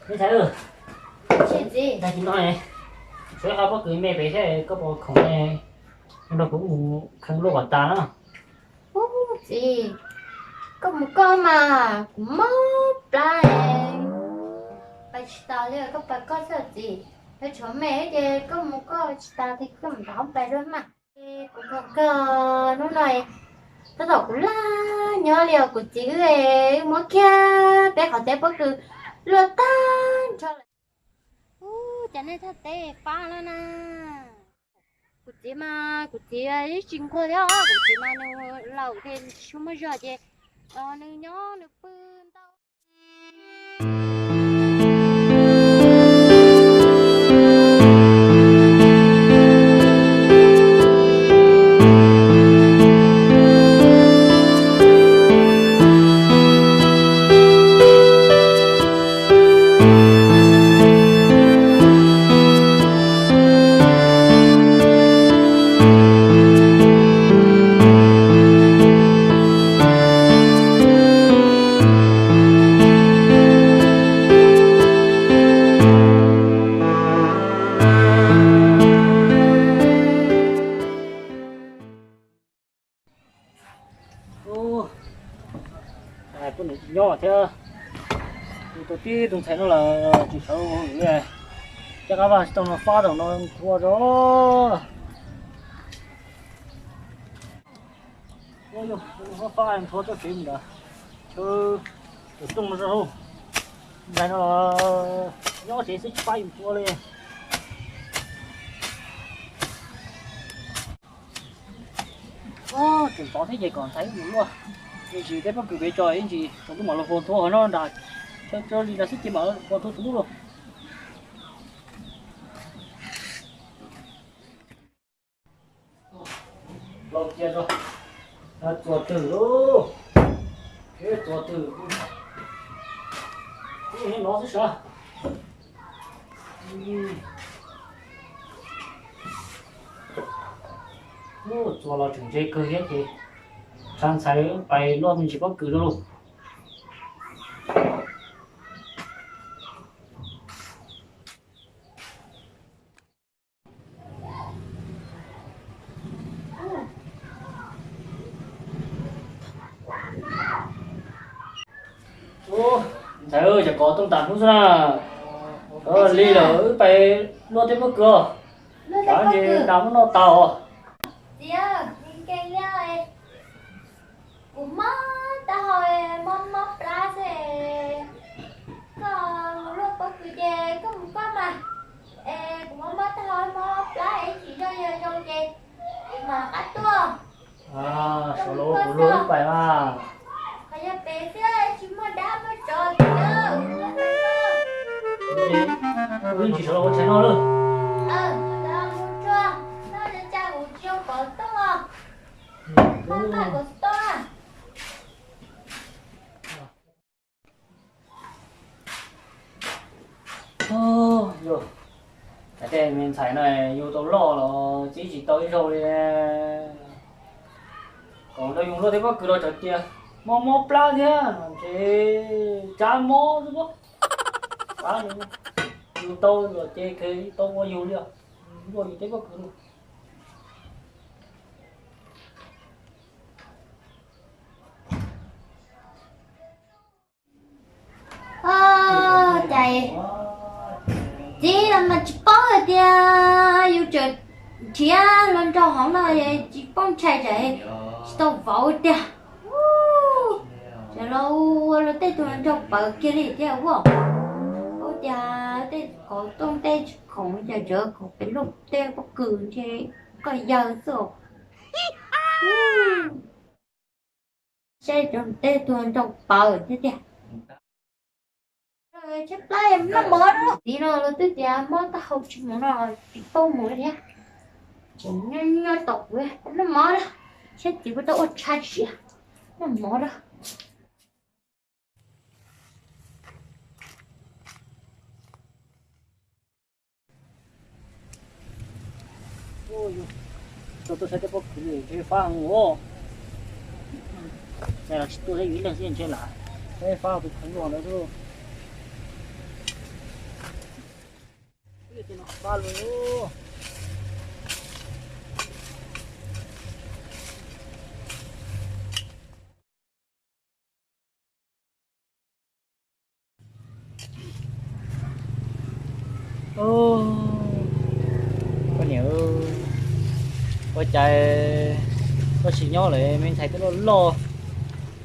Me ntxhais, tag kis no sawv ho pob kws me pem thiab koj puas khoom nrog kuv mus kheev luaj kom tas na. Ub txiv, koj mus koj mas kuv mob plab, pais tsis tas li, koj pais koj xwb txiv. Yog tshuav me ces koj mus koj tsis tas li koj mus nram hoob pais dua mas. Kuv kawg kawg hnub no tab tom kuv laj nyob li os kuv txiv, wb muab kiag peb qhov teb pob kws luaj tag nrho lawm. Ub, cas nej thaj teb fab lawm na. Kuv txiv mas kuv txiv ib tsis nquag thiab, kuv txiv mas nws laus thiaj tsis tshua muaj zog ces nws nyob nws pw ntau. Ub, kuv niam tsis nyob thiab, kuv tau tib tug ntxhais no lawm tsis sawv li, caj qab vaj tsis tau no fab tau no nthua zog. Ua yog fab nthua txoj kev mus nram chaw tus rooj no zog. Ntxhais no nyob tsev xwb tsis pab yus nthua li. Tseem txov thiab ces kom ntxhais mus luaj, ib ntsis tej pob kws pem tso ib ntsis tsaus ntuj mam los puag nthua qhov no nram, tso li nram xwb ces mam los puag nthua tsaus ntuj lauj. Los cia tso, txuas twg lauj, txuas twg, kuv no xwb sav. Txuas los tseem ntse kawg thiab ces tshav ntxhais pais luaj me ntsis pob kws dua lauj. Ntxhais, cov kov tooj tas hnub xwb na. Li lawm wb pais luaj tej pob kws os. Kav ces tas muab noj tas os. Txiv, kuv mob taub hau, mob mob plab xwb. Koj mus luaj pob kws ces koj mus koj mas. Es kuv mob mob taub hau mob plab es tsis zoo yog zoo ces kuv mam qab tuaj. Saum lub kuv luaj wb pais mas. Qhov yog pem xwb tsis muaj dab muaj tsov. Wb tsis sawv los ua tshais noj lawm. Mus tsuag, noj li cas kuv tsis zoo kov tooj os. Noj nqaij kov tooj. Yog, tej me ntxhais no yug tau loj los txib tsis tau ib zaug li. Kom nrog yus luaj tej pob kws los txawm tias mob mob plab thiab no ces tsav mob xwb pob. Yus tau los ces tau ua yus li os, luaj yus tej pob kws lauj. Cas txiv los mas tsis paub hais tias yus tseem nrhiav hluas nraug hauv no tsis paub ntshai tsam tsis tau vauv tiag. Tsam los ua luag tej tug hluas nraug pawv kiag li thiab ua. Paub tias tej khoom tooj tej khoom cas tseem khoom pem luaj tej pob kws ntshe koj yawg xwb. Saib tej tug hluas nraug pawv thiab tiag. Tshaib plab noj mov na. Txiv no los twb tias mob taub hau tsis mus no tsis paub mus thiab. Tseem nyob nyob tos kuv noj mov na. Saib txiv puas tau ua tshais siav, noj mov na. Tuaj tuaj saib tej pob kws ntshe fab heev os. Cas los tsis tuaj thiab, yus ib leeg xwb ntshe lam saib fab tus kheev luaj ntawd xwb. Pab lug. Koj niam, ua cas koj tsis nyob lawm, me ntxhais twb loj loj,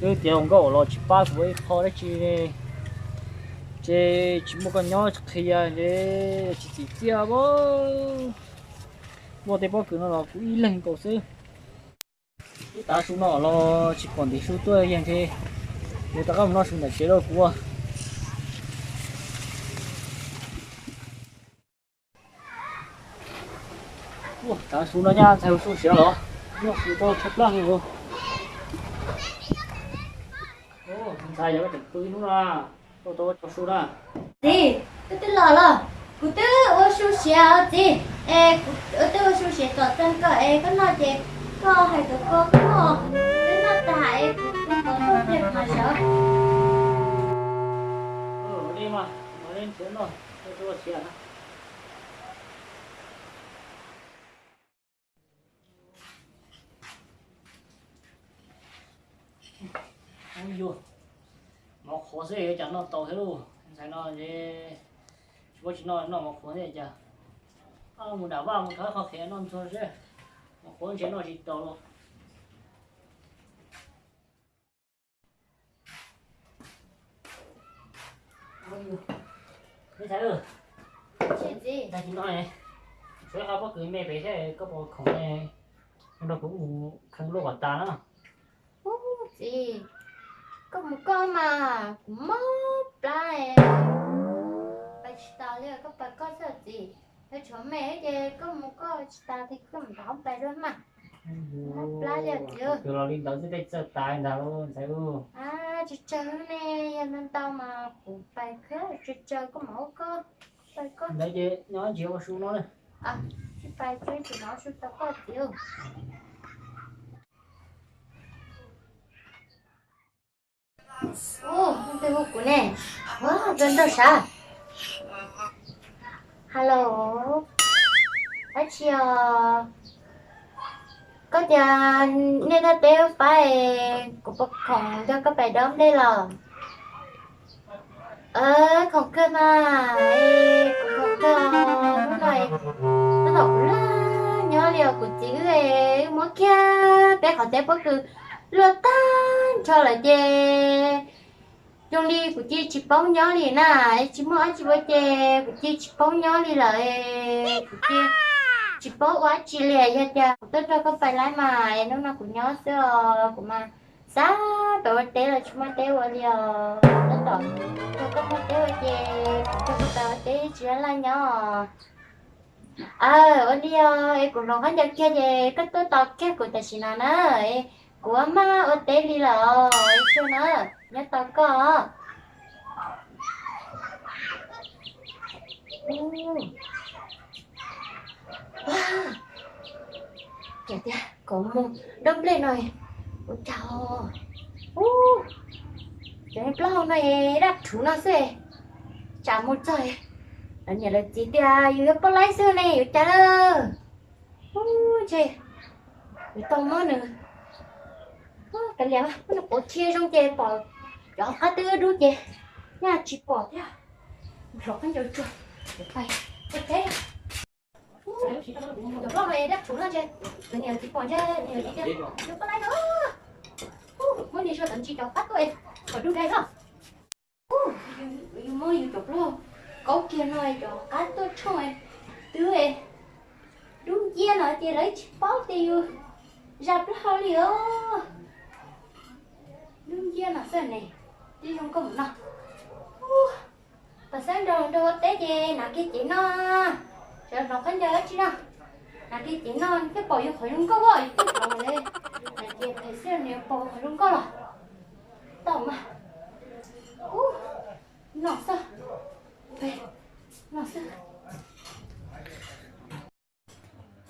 twb tiav hluas nkauj los tsis pab kuv ib qho dab tsi, ces tsis muaj koj nyob qhia ces tsis txim txiaj. Muaj tej pob kws no los kuv ib leeg nkaus xwb. Ib tav su no los tsis pom ntiv su tuaj, yeej thiaj yuav rov qab mus noj su ntawm tsev rau kuv. Ua tav su no nyaj ntxhais hu su siav los noj su tau tshaib plab heev. Ntxhais, yog koj tseem pw ib hnub no, koj tau ua su na. Txiv, koj twb los los? Kuv twb ua su siav os txiv. Es kuv twb ua su siav kom txeeb koj es koj noj ces koj hais kom koj noj, twb noj tag es kuv ua pliag mas sawv. Ua li mas, ua li nrhiav noj, ua su siav na. Ub yuj, mov qhuav xwb yuav cas noj tau thiab lauj. Ntxhais no es tsis paub tsis noj, noj mov qhuav thiab cas. Mus nram vaj mus thov qhov qhiav noj ntxuag seb, mov qhuav ntshe noj tsis tau lauj. Me ntxhais, tag kis no tshuav ib qho pob kws me pem thiab, koj puas khoom nrog kuv mus kheev luaj kom tas na? Ub txiv, koj mus koj mas, kuv mob plab, pais tsis tas li, koj pais koj xwb txiv. Yog tshuav me ces koj mus koj, tsis tas li koj mam rov qab pais dua mas. Mob plab li txiv. Kws los li ntawd xwb tej txawj tas ntag lauj ntxhais. Tsawg tsawg ne, yog ntau ntau mas kuv pais koj, tsawg tsawg koj mam ua koj, pais koj. Ntawd ces nyob ntsis ua su no na. Tsis pais tsis pais ua su tau koj txiv. Ub, leej twg hu kuv ne? Ua, nrog nrog sav. Hello, dab tsi os? Koj tias nej noj teb faib, kuv puas khoom nrog koj pais dob nplej los? Khoom kawg mas, kuv khoom kawg. Hnub no tab tom kuv laj nyob li os kuv txiv, wb muab kiag peb qhov teb pob kws luaj tag nrho lawm ces zoo li kuv cia tsis paub nyob li na. Tsis muaj dab tsi ua ces kuv cia tsis paub nyob li lawm, kuv cia tsis paub ua dab tsi li. Yog tias kuv tuaj nrog koj pais laib mas hnub no kuv nyob xwb os, kuv mas xav pais ua teb los tsis muaj teb ua li os. Tab tom nrog koj muaj teb ua ces kuv nrog koj pais ua teb tsis laj laj nyob. Aw, ua li os, es kuv hloov khaub ncaws kiag ces koj tuaj tos kiag kuv tam sim no na. Kuv maj ua teb li lawm os, tsuag na, nyob tos koj. Ces tias kom mus dob nplej no, ua cas, ub, cov plaub hau no daj rhuv no xwb, tsam mus txog lawv niam lawv txiv tias yus yog poj laib xwb ne yuav cas na. Ub, ntshe yuav tau muab nws, kav liam, muab nws quav dhia zoo ces pom cov qab twb dub ces nyaj tsis pom thiab. Hloov khaub ncaws tsuag, pais ua teb. Cov plaub no daj rhuv no ntshe, tus niam tsis pom ntshe, niam tsis tias, yus poj laib no, muab niag suav tawv ntsis cov qab tuaj kom dub dai no. Yus muab yus cov plaub kaub kiag no cov qab tuaj tshooj twb dub nciab no ces lawv tsis paub tias yus zaj plaub hau li os. Dub nciab no xwb ne, tib zoo nkauj mus no. Tab sis nrog nrog ua teb ces hnav kiag cev noj, sawv hloov khaub ncaws dab tsi no, hnav kiag cev noj thiaj pom yus qhov zoo nkauj os, yus twb hloov li. Hais tias phem xwb nws yuav pom qhov zoo nkauj los tau mas. Ub, noj xwb, noj xwb.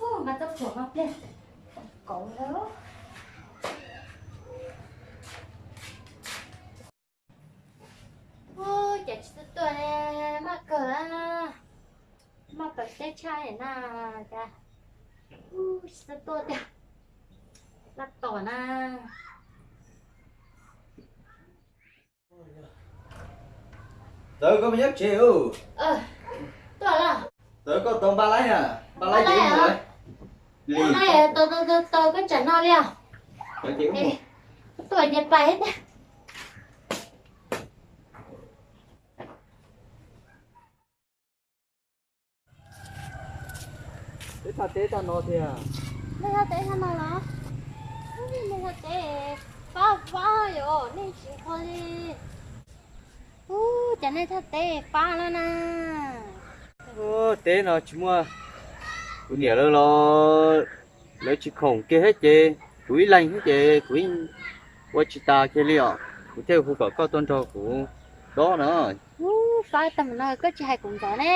Ub, mas txoj phuam no pliag kauv lawm. Ub, cas tsis tuaj tuaj ne, maj kawg, maj pam Teb tshaj na, cas tsis tuaj tiag, laj tom na. Txawm koj nyob tsev. Tuaj los. Txawm koj tau npaj laib na, npaj laib ces mus lawm. Tau, tau, tau, koj tsam no li os. Tuaj ces pais thiab. Peb thaj teb tag no tiag. Nej thaj teb tag no los? Nej thaj teb fab fab yom, nej tsis nqhua li. Ub, cas nej thaj teb fab no na. Teb no tsis muaj, kuv niam lawv los lawv tsis khoom kiag thiab ces kuv ib leeg thiab ces kuv ua tsis tas kiag li os. Kuv thiaj hu kom koj tuaj nrog kuv dob no. Ub, fab tag no koj tsis hais kuv ntxov ne.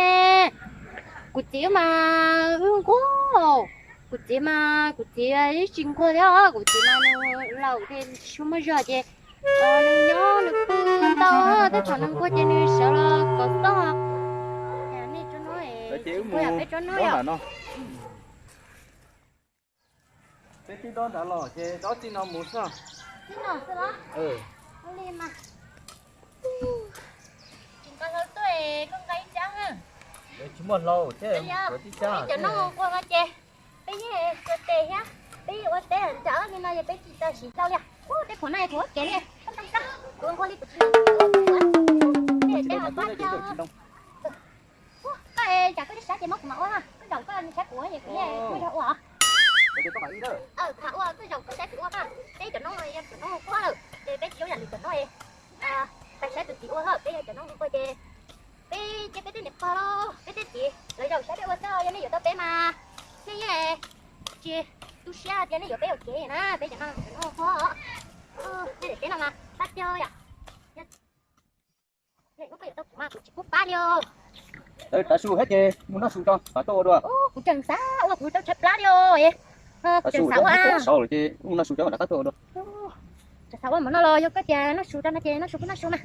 Kuv txiv mas wb nquag, kuv txiv mas kuv txiv ib tsis nquag thiab, kuv txiv mas nws laus thiab tsis tshua muaj zog ces nws nyob nws pw ntau, tej thaum nws nquag ces nws sawv los kov toj. Nej tsob no, peb tsob no yom. Peb twb dob nrad los ces dob txij no mus xwb. Txij no xwb los? Li mas tsis nqa hlau tuaj, koj nqa ib tsab. Tsis muaj hlau thiab, ib tsab. Cov no nquag no ces peb yeej ua tes thiab, peb yeej ua teb nram li no yog peb tsis tau siv hlau li. Ub, tej phuam no kuv ua kev li, koj ntoo koj, kuv nquag li kuv tsis tau. Koj tsam koj saib ces muab kuv mam ua, koj zaum koj saib kuv es kuv yeej muaj zog ua. Koj ua, koj zaum koj saib kuv ua, peb cov no yog cov no quaj lawm ces peb tsis zoo yam li cov no, peb saib tus txiv ua, peb yog cov no quaj ces peb cia peb tej niam pog, peb tej txiv lawv zaum saib peb ua xwb, yog nej yuav tau peb mas nej yeej tsis tu siab tias nej yuav peb ua kev na, peb cov no cov no quaj. Nej daim teb no mas pab tiag yom. Kuv tsis pub pab li os. Tav su thiab ces mus noj su tso, mam tuaj ua dua. Kuv tseem xav ua, kuv tau tshaib plab li os. Kuv tseem xav ua, noj su tso mam rov qab tuaj ua dua. Tseem xav ua mas no los yog koj tias noj su rau no ces noj su kuj noj su mas.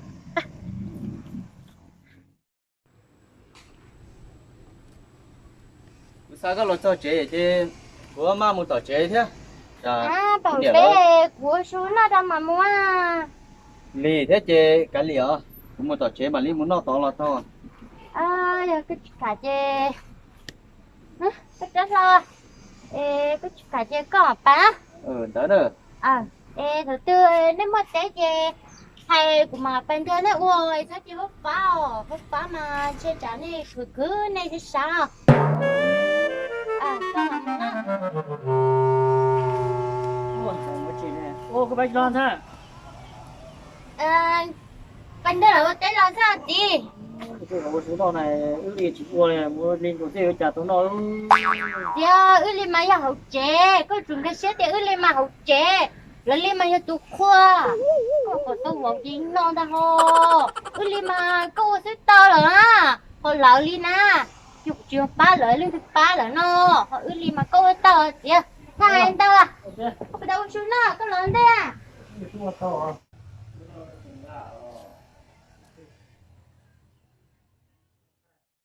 Kuv xa koj los txog tsev ces kuv maj mus tom tsev thiab. Pom peb, kuv ua su noj rau mam mus. Lim thiab ces kav liam os, kuv mus tom tsev mam li mus noj tod los tau. Yog koj tsis kam ces, koj rov hlo, es koj tsis kam ces koj pab. Ntawd na. Es thaum twg nej muaj teb ces hais kuv mam pab nrog nej ua, txhob cia huab pab os, huab pab mas ntshe tsam nej khwv khwv nej sib sab. Koj pab los ntag. Pab nrog lawv ua teb los ntag txiv. Wb li tsis ua li, ua li nkaus tej yuav cas tau noj. Tias wb li mas yog hauv tsev, koj tsum nkag siab tias wb li mas hauv tsev, lawv li mas yog tus qhua. Koj kom tau vauv ces noj ntag ho. Wb li mas koj ua xwb tau lawm na, ho lawv li na, yog kuv tsis yog pab lawv leej twg pab lawm no, ho wb li mas koj ua tau txiv. Thaj hais ntau, koj puas tau ua su noj koj los ntej a?